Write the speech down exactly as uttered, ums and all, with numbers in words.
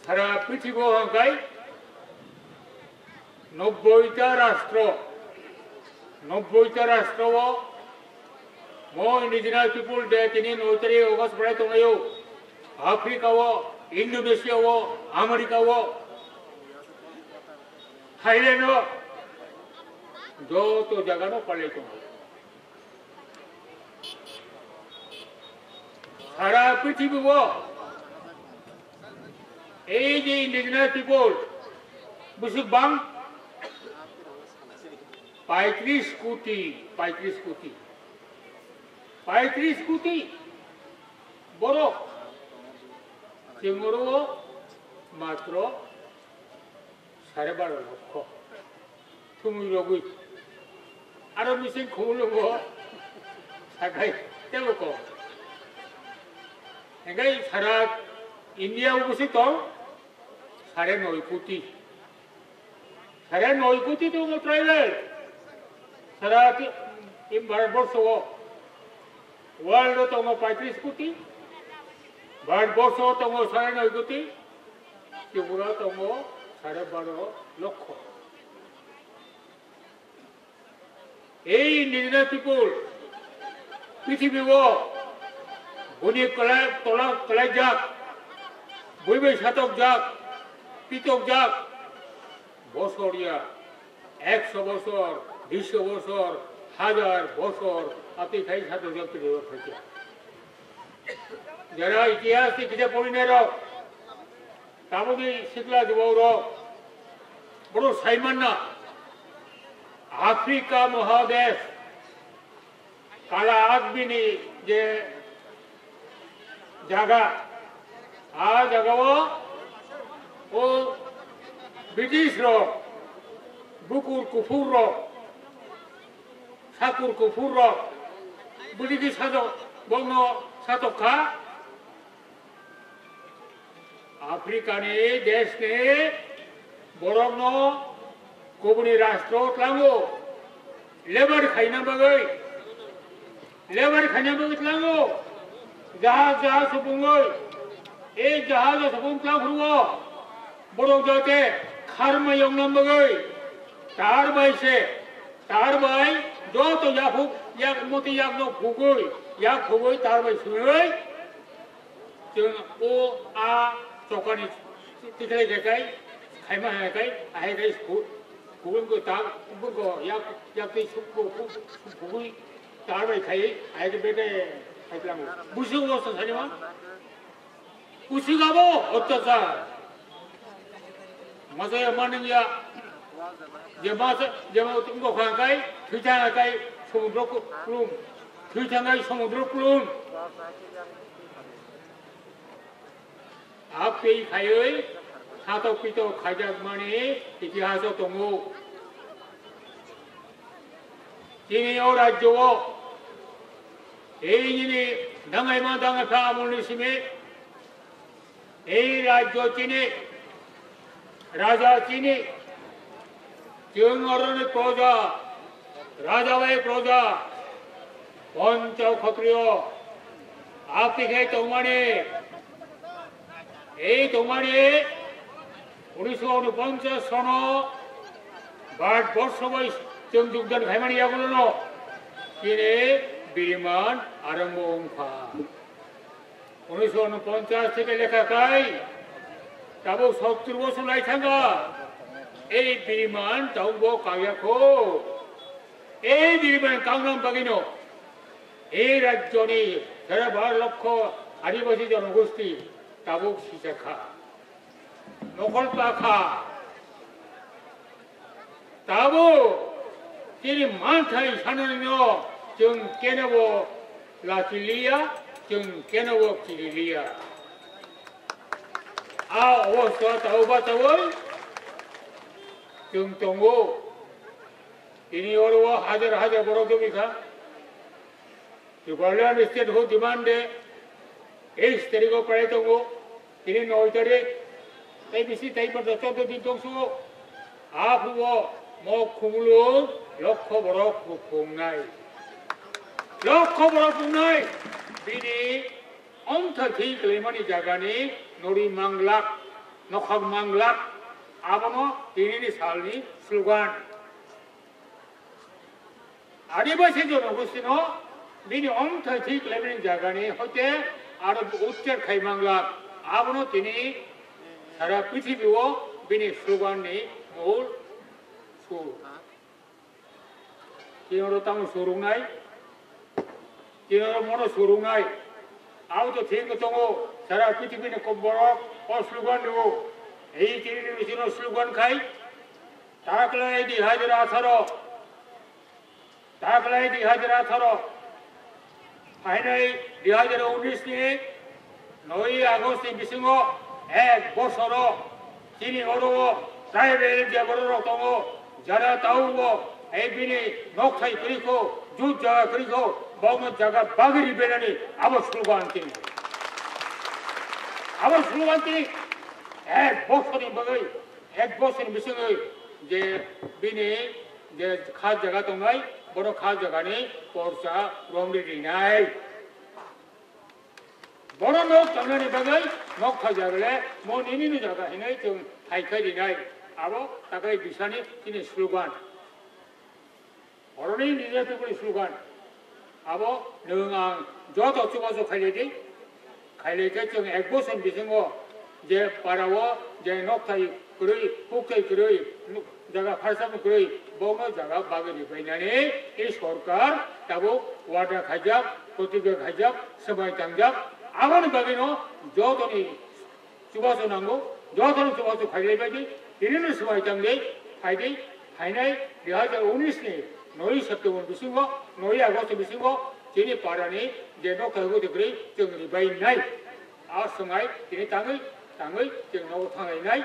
Sara prithibo hwnkhe nobboi ta rastro, nobboi ta rastro o mo Indigenous People Day tini noi tarik August bai tonglaio. Africa o, Indonesia o, America o, Thailand o, joto jaga no palai tongo. Sara prithibi o ei je Indigenous People bwswk bang paitris koti, paitris koti, paitris koti borok chwng oro o matro sare baro lokho thumwi rogwi. Aro mising khumulwngo sakai tebo kok. Hingke sara India o bwswk tong sare noi koti. Sare noi koti tongo tribal. Sara ti-, in Bharatborsho o. World o tongo paitris koti. Bharatborsho o tongo sare noi koti. Tripura tongo sare baro lokho. Ei Indigenous People prithibi o buni kwlai, tola kwlaijak, bui bai satokjak, pitokjak, bosor ya, ekso bosor, duiso bosor, hajar bosor, atwi khai satokjak, pitokjak khaikha. Jara itihas ni kisa porinai rok, taboni sikla jubao rok, borok sai manna, Africa mohadesh, kala admi ni je jaga, a jaga o, o British rok, bukur kuphur rok, sakur kuphur rok, bwlwkhe sajok, bono satok kha. Africa ni desh ni borok no kubuni rastro tlango, lebar khaina bagwi, lebar khaina bagwi tlango, jahaj, jahaj supungwi, ei jahaj supung tlang phuru o borok jote kharma yongna bagwi tar bai se Tar bai joto yaphuk yak moti yakno khugwi, yak khugwi tar bai swiwi, chwng o a chokani tikhlai khe kai, khaima hai kai, ahai kai khu-, khugwi wngkha ta, wngkha yak, yak twi suk-, khu-, khugwi tar bai khai, ahai khe bete khai tlango. Busi o sa sani ma? Kusik abo otyachar. Masa ya maning ya. Je masa, je ma tumbo kha kai, thwi thang kai, samudro ku-, kulum. Thwi thang kai, samudro kulum. Apei khaiwi, satok pitok khaijak mani itihaso tongo. Tini o rajyo o, ei nini dangaima dangaipha amolni simi, ei rajyo chini, raja chini, chwng oroni proja, raja bai proja, poncho khotriyo, apti khai tongmani, ei tongmani, unisho unoponchas sono Bharatborsho bai chwng jogdan khaimani yagulono tini biriman arombo wngkha. Unisho unoponchas theke lekha khai tabuk sottur bosor lai thangkha. Ei biriman tabukbo kakyakho. Ei biriman kangnang bagwino ei rajyoni sara bar lokho adibasi jonogosti tabuk sijak kha. Nokol pakha. Tabo tini manthai sanani no chwng kenobo lachiliya, chwng kenobo chililiya. A obostha tabo bachawi chwng tongo. Tini oro hajar hajar borok jomikha. Tipraland state ho demand de, teis tarikh o parai tongo, tini noi tarikh, tei bisi tei borok chordo din tongsugo. Aphuo mo khumulwng lokho borok phungnai. Lokho borok phungnai. Bini omtha thwi kwlaimani jagani norwi manglak. Nokhok manglak, abono tinini salni slogan. Adibasi jonogostino bini omthai thik lemni jagani hoite aro uchchar khai manglak, abono tini sara prithibi o bini slogan ni mol sur. Tini oro tamo surungnai, tini oro mono surungnai. Abo to thik tongo, sara prithibi ni kok borok o slogan rwo. Ei tini ni bisino slogan khai, taklai di hajar atharo, taklai di hajar atharo, phainai di hajar unis ni noi August ni bisingo ek bosoro chini oro o tribal je bororok tongo, jara taubo ei bini nokthai kwrwi kho, jut jaga kwrwi kho, bono jaga bagwi ribainani abo slogan tini. Abo slogan tini ek bosorni bagwi, ek bosorni bisingwi je bini je kha jaga tongnai, bono kha jagani porsa romri rinai. Bono nok tongnani bagwi nok kha jaga le mo nini ni jaga hinwi chwng hai khai rinai. Abo takai bisani chini slogan. Boroni nini tubuli slogan. Abo nwng ang joto chubachu khailai di. Khailai khe chwng ek bosor bisingo je para o je nokthai kwrwi, pukthai kwrwi, nuk-, jaga pharsa kwrwi, bono jaga bagwi ribainani i sorkar tabuk wada khaijak, protigya khaijak, swbai tangjak. Aboni bagwino jotoni chubachu nango, jotono chubachu khailai bai di, tinino swbai tang di, phai di, phainai dui hajar unis ni noi September bisingo, noi August bisingo, chini parani je nokthai hwtwi kwrwi chwng ribai nai. A swmai tini tangwi, tangwi chwng nogo thanglai nai.